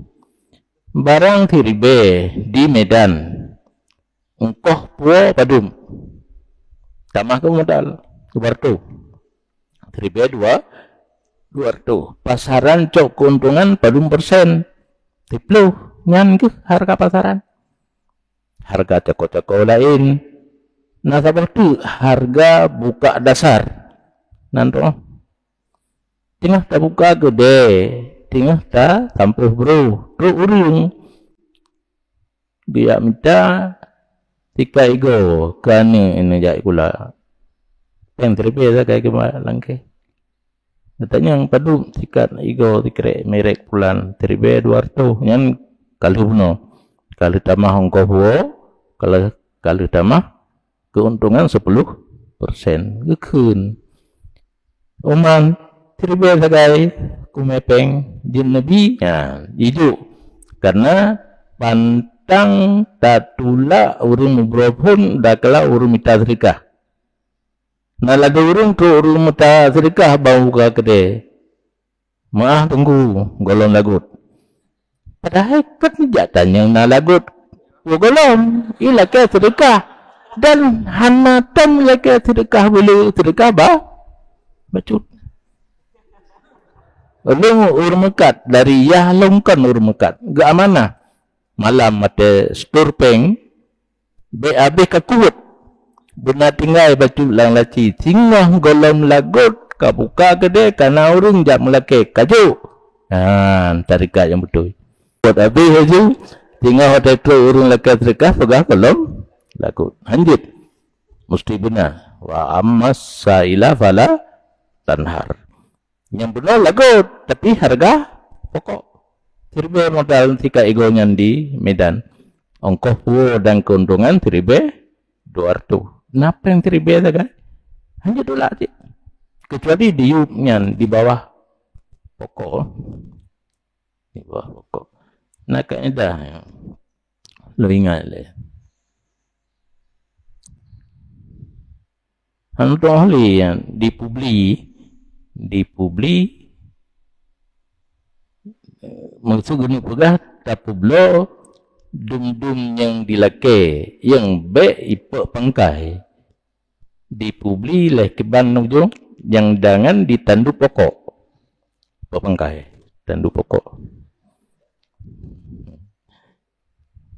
Barang siribèe di Medan, ongkoh puwoe padum? Tamah keu modal, dua reutôh. Siribèe dua, dua reutôh. Pasaran cok keuntungan padum persen? Siploh. Nyan keuh hareuga pasaran. Hareuga cako-cako laén. Na saboh teuk hareuga bukak dasar. Nan toh. Teungoh tabuka keudè, teungoh tasampôh broh, trok ureueng geujak mita sikat igoe keu aneuk inong jak sikula. Péng siribèe sagai keu ma-, langkée. Geutanyong, "Padum sikat igoe sikrek merek pulan?" "Siribèe dua reutôh." Nyan ka lheueh bunoe. Ka lheueh tamah ongkoh puwoe, ka lheueh, ka lheueh tamah keuntungan sepuluh persen. Geukheun, "Uman, siribèe sagai kumè péng jeuet neubi." Nyan, jijok. Karena pantang tatulak ureueng mubroe phon dakala ureueng mita seudeukah. Na lagèe ureueng trok ureueng mita seudeukah bak buka keudè. "Meu'ah Teungku, gohlom lagot." Padahai kon jak tanyong na lagot keu gohlom, ilakèe seudeukah. Dan hana tom ilakèe seudeukah beuleu, seudeukah ba-, bacut. Lôn ureueng meukat, dari yah lôn kon ureueng meukat. Geuamanah. Malam watèe setor péng, bèk habéh ka kuweuet. Beuna tinggai bacut lam laci, singoh gohlom lagot ka buka keudè, ka na ureueng jak meulakèe, ka jok. Nyan tarekat nyang beutôi. Buet habéh laju, singoh watèe trok ureueng lakèe seudeukah, peugah gohlom lagot. Hanjeuet. Musti beuna. Wa ammas sa'ila fala tanhar. Nyang bunoe lagot, tapi hareuga pokok. Siribèe modal sikat igoe nyan di Medan. Ongkoh puwoe dan keuntungan siribèe dua reutôh. Na péng siribèe sagai, hana jitulak cit. Kecuali diyueb nyan di bawah pokok. Di bawah pokok. Na kaedah nyan. Lôn ingat lé. Hana tu'oh lé nyan di Publi, di Publi, maksud geuneuk peugah tapeubloe dum-dum nyang dilakèe, nyang bèk ipeuek pangkai. Di Publi lé kiban ujong nyang dangan di Tandu Pokok. Peuek pangkai, Tandu Pokok.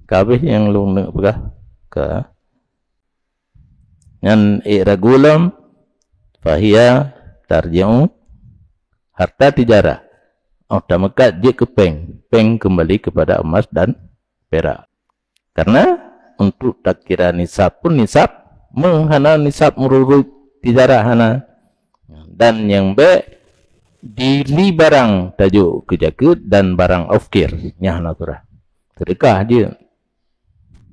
Ka habéh nyang lôn neuk peugah ka. Nyan i'rabu lam, fahiya tarji'u harta tijarah. Oh, tameukat jeuet keu péng. Péng keumbali keupada emas dan pirak. Karena untuk takira nisab pun nisab meuh, hana nisab meururut tijarah hana. Dan nyang bèk dili barang tajok keu jakeuet dan barang ofkir nyang hana surah. Seudeukah jeuet.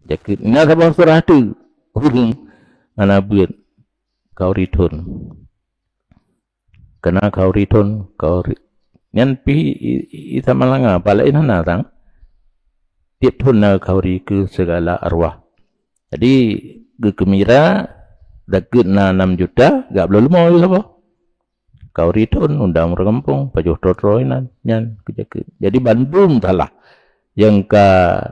Jakeuet na saboh surah teuk ureueng hana beuet kauri thon. Keu na kauri thon, kauri nyan pih i, i, i sama langa, bak laén hana sang. Tiep thon na kauri keu sigala arwah. Jadi geukeumira, jakeuet na nam juta, gak bloe leumo lé saboh. Kauri thon, undang ureueng gampông, pajoh troe-troe inan, nyan keu jakeuet. Jadi bandum salah. Nyang ka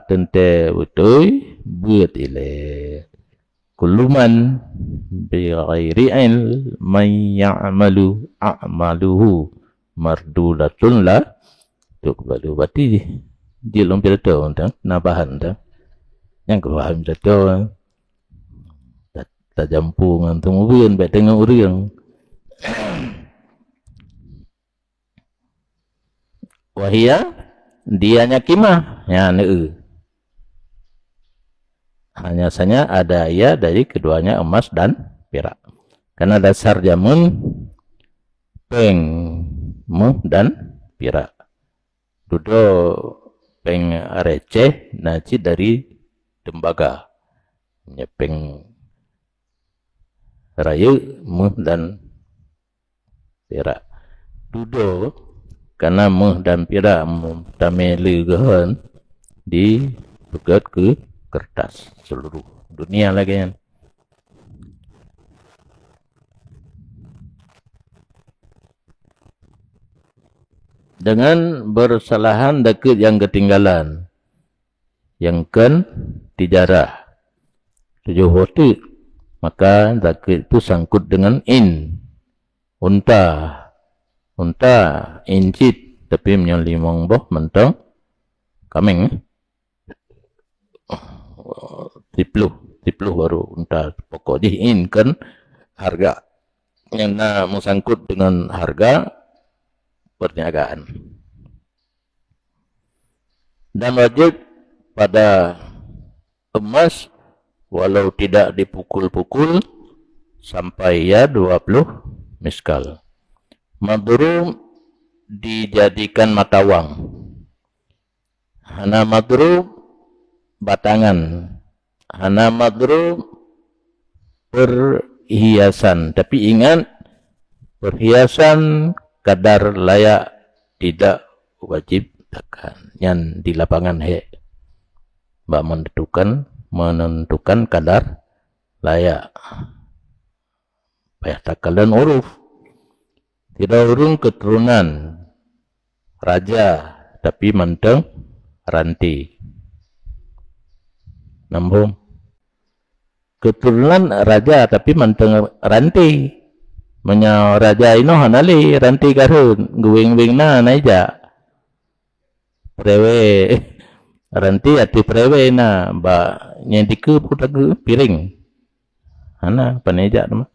teuntèe beutôi, beuet ilèe. Kullu man bighairi ilmin ya'malu a'maluhu mardudatun la tuqbalu. Berarti jeuet lôn pidato teuh, na bahan teuh. Nyang keu bahan pidato, ta-, tajampu ngon teumeubeuen, bèk teungoh ureueng. Wahia, dia nyakimah, nyan eu. Hanya saja ada ia dari keduanya emas dan pirak. Karena dasar jameun péng meuh dan pirak. Dudoe péng receh na cit dari tembaga. Nya péng rayeuk meuh dan pirak. Dudoe kana meuh dan pirak meutamé le geuhon dipeugöt keu keureutah seuluruh dunia lagèe nyan. Dengan bersalahan dakeuet nyang geutinggalan, nyang kheun tijarah tujoh boh teuk, maka dakeuet itu sangkut dengan in. Unta, unta in cit, tapi meunyoe limong boh mantong kaméng, eh. Siploh, siploh baru unta pokok jih in kan harga. Nyang na meusangkut dengan harga perniagaan. Dan wajib pada emas walau tidak dipukul-pukul sampai ia dua puluh miskal. Madrub dijadikan mata wang. Hana madrub batangan. Hana madrub perhiasan. Tapi ingat, perhiasan kadar layak tidak wajib takan. Nyan di lapangan hek. Bak menentukan, menentukan kadar layak. Payah takalon uruf. Sidroe ureuëng keuturonan raja, tapi mantong ranté. Nambông. Keuturonan raja, tapi mantong ranté. Meunyoe raja inoe hana lé ranté garhon, geuwéng-wéng na, na ijak. Peurewé, ranté ateueh peurewé na, bak nyang dikeue peue tageue piréng. Hana, pane jak teuma.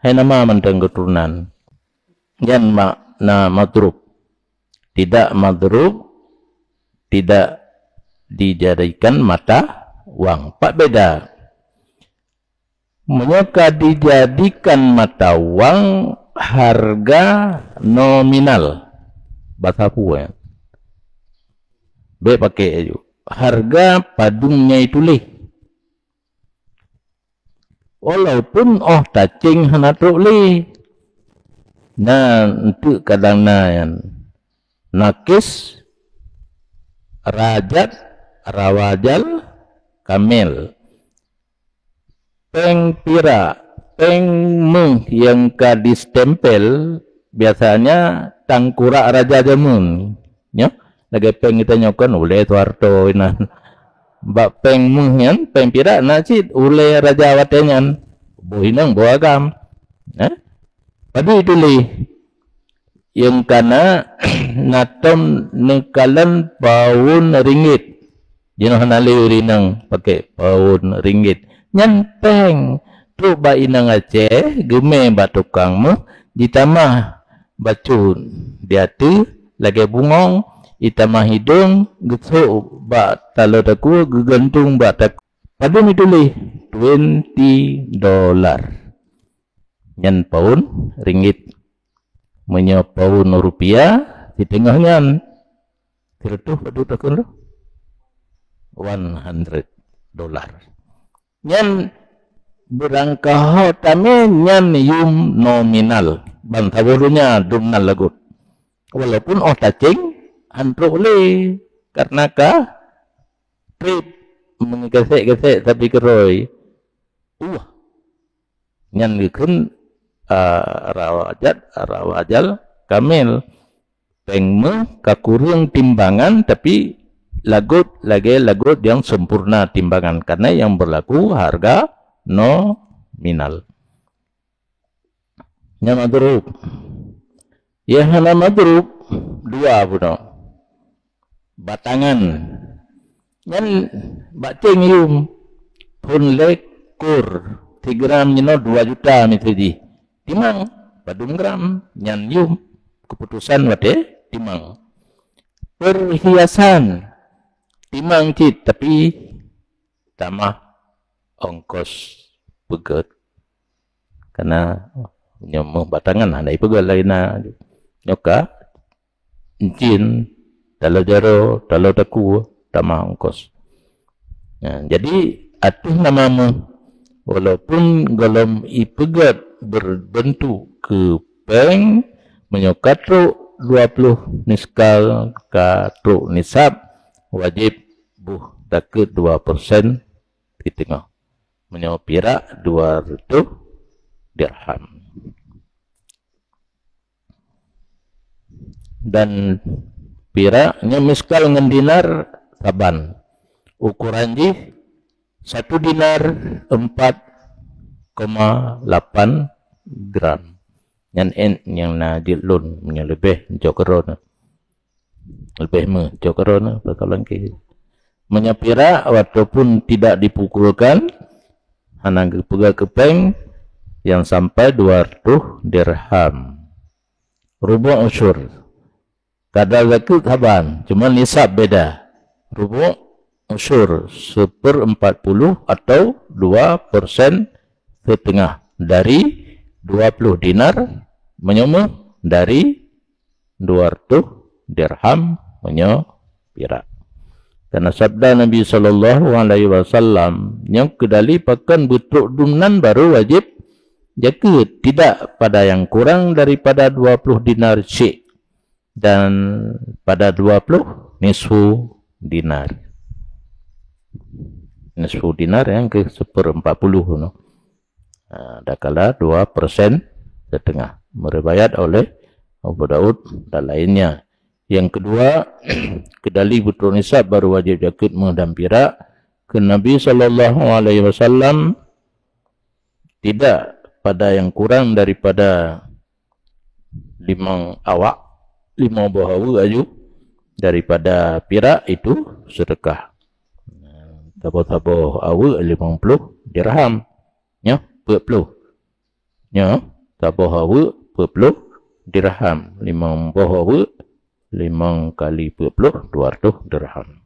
Hai nama mantong keuturonan. Nyan makna madrub. Tidak madrub, tidak dijadikan mata wang. Pat beda. Meunyoe ka dijadikan mata wang, harga nominal. Basa peue? Bèk pakai aju. Harga padum nyang tuléh. Walaupun óh tacéng hana trok lé. Na enteuk kadang na nyan. Nakis, rajat, rawajal, kamil. Péng pirak, péng méuh nyang ka distempel, biasanya tangkurak raja jameun. Nyoe, lagée péng geutanyoe kon ulée Soeharto inan. Bak péng méuh nyan, péng pirak na cit ulée raja watée nyan. Boh inong, boh agam. Eh? Padub tuléh. Nyang kana na tom neukalon paun ringgit. Jinoe hana lé ureuëng inong pakai paun ringgit. Nyan péng. Trok bak inong Aceh, geumé bak tukang méuh, jitamah bacut di ateueh lagée bungong, jitamah hidong, geusok bak taloe takue, geugantung bak takue. Padub tuléh, twenty dollar. Nyan paun ringgit. Meunyoe paun rupiah, siteungoh nyan. Sireutoh padub takheun lom? One hundred dollar. Nyan beurangkaho tamé nyan yuem nominal. Ban saboh donya dumnan lagot. Walaupun óh tacéng, han trok lé. Karena ka treb meugesek-gesek sabe keurôi. Uh. Nyan geukheun, a, rawajat, rawajal kamil. Péng méuh ka kureueng timbangan, tapi lagot lagée lagot nyang sempurna timbangan, karena nyang berlaku harga nominal. Nyang madrub. Nyang hana madrub, dua bunoe. Batangan. Nyan bak teng yuem. Phon lhèe kur. Sigram jinoe dua juta miseue jih. Timang, padum gram, nyan yuem. Keuputosan watèe timang. Perhiasan. Timang cit, tapi tamah ongkos peugöt. Karena nyoe meuh batangan hana ipeugöt laén na. Nyoe ka encin, taloe jaroe, taloe takue, tamah ongkos. Nah, jadi ateueh nama meuh, walaupun gohlom ipeugöt berbentuk keu péng, meunyoe ka trok dua ploh niskal, ka trok nisab, wajéb boh takheun dua persen siteungoh. Meunyoe pirak dua reutôh dirham. Dan pirak nyoe miskal ngon dinar saban. Ukuran jih satu dinar empat koma lapan gram. Nyan ét nyang na jeuet lôn, meunyoe leubeh cok keudroe na. Leubeh meucok keudroe na, peukalon keu. Meunyoe pirak, walaupun tidak dipukulkan, hana geupeugah keu péng, nyang sampai dua reutôh dirham. Rubu' usyur. Kadar zakeuet saban, cuma nisab beda. Rubu' usyur, seperempat puluh atau dua persen setengah dari dua ploh dinar, meunyoe meuh dari dua reutôh dirham meunyoe pirak. Karena sabda Nabi sallallahu alaihi wasallam, "Nyang keudali pakon beutrok dumnan baru wajéb zakeuet, tidak pada yang kurang daripada dua ploh dinar syik, dan pada dua ploh nisfu dinar." Nisfu dinar nyang keu seperempat puluh, no. Ha, dakala dua persen setengah. Meriwayat oleh Abu Daud dan lainnya. Yang kedua, keudali beutrok nisab baru wajéb zakeuet meuh dan pirak. Keu Nabi sallallahu alaihi wasallam, tidak pada yang kurang daripada limong awak, limong boh aweuek aju daripada pirak itu sedekah. Saboh-saboh aweuek limong ploh dirham. Nyoe, peuet ploh. Nyoe, saboh aweuek peuet ploh dirham. Limong boh aweuek, limong kali peuet ploh, dua reutôh dirham.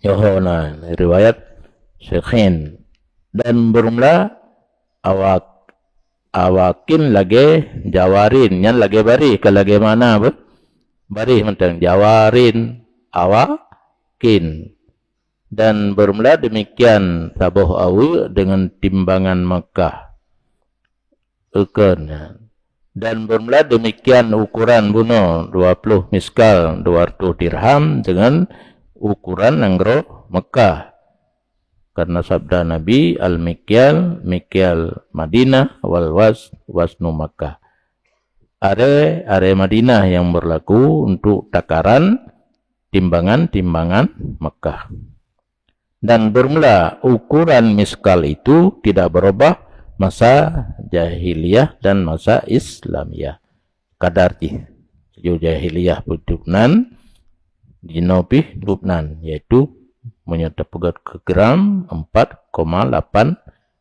Nyoe na riwayat Syekhain. Dan beurumla awak, awakin lagée jawarin, nyan lagée baréh, ka lagée makna beuh? Baréh mantong, jawarin, awakin. Dan bermula demikian saboh aweuek dengan timbangan Makkah. Eukon. Dan bermula demikian ukuran bunoe, dua puluh miskal, dua ratus dirham, dengan ukuran nanggroe Mekah. Karena sabda Nabi, "Al-mikyal, mikyal Madinah, wal wazn, waznu Makkah." Aré, aré Madinah yang berlaku untuk takaran timbangan-timbangan Mekah. Dan bermula ukuran miskal itu tidak berubah masa jahiliyah dan masa Islamiyah. Kadar jih. Tujoh jahiliyah peuduek nan, jinoe pih duek nan, yaitu meunyoe tapeugét keu gram, empat koma lapan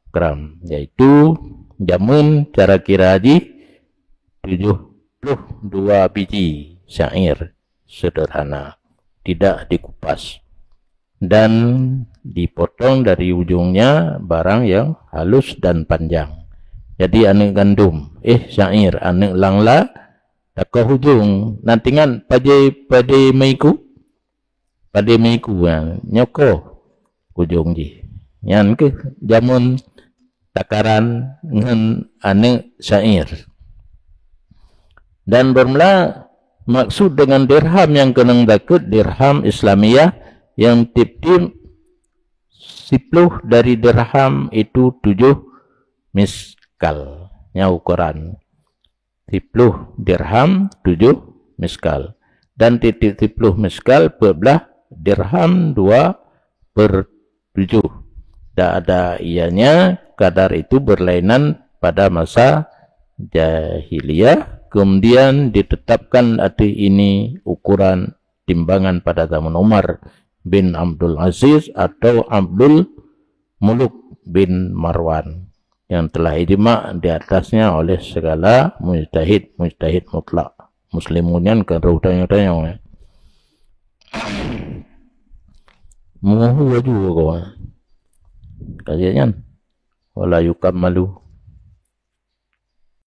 gram, yaitu jameun cara kira jih tujoh puluh dua biji syair sederhana, tidak dikupas. Dan dipotong dari ujungnya barang yang halus dan panjang. Jadi aneuëk gandum, eh, syair, aneuëk langla, takoh ujong, na teuingat padé, padé meuiku? Padé meuiku, ha, nyoe koh ujong jih. Nyan keuh jameun takaran ngon aneuëk syair. Dan bermula maksud dengan dirham nyang keunong takot dirham Islamiyah yang tiep-tiep siploh dari dirham itu tujoh miskal. Nyan ukuran. Siploh dirham tujoh miskal. Dan tiep-tiep siploh miskal peuet blaih dirham dua per tujuh. Dan ada ianya, kadar itu berlainan pada masa jahiliyah, kemudian ditetapkan ateueh ini ukuran timbangan pada zaman Umar bin Abdul Aziz atau Abdul Muluk bin Marwan, yang telah ijma di atasnya oleh segala mujtahid-mujtahid mutlak. Muslimun nyan kan roh tanyong-tanyong, eh. Muhu laju kau, eh. Kajian nyan. Wala yukammalu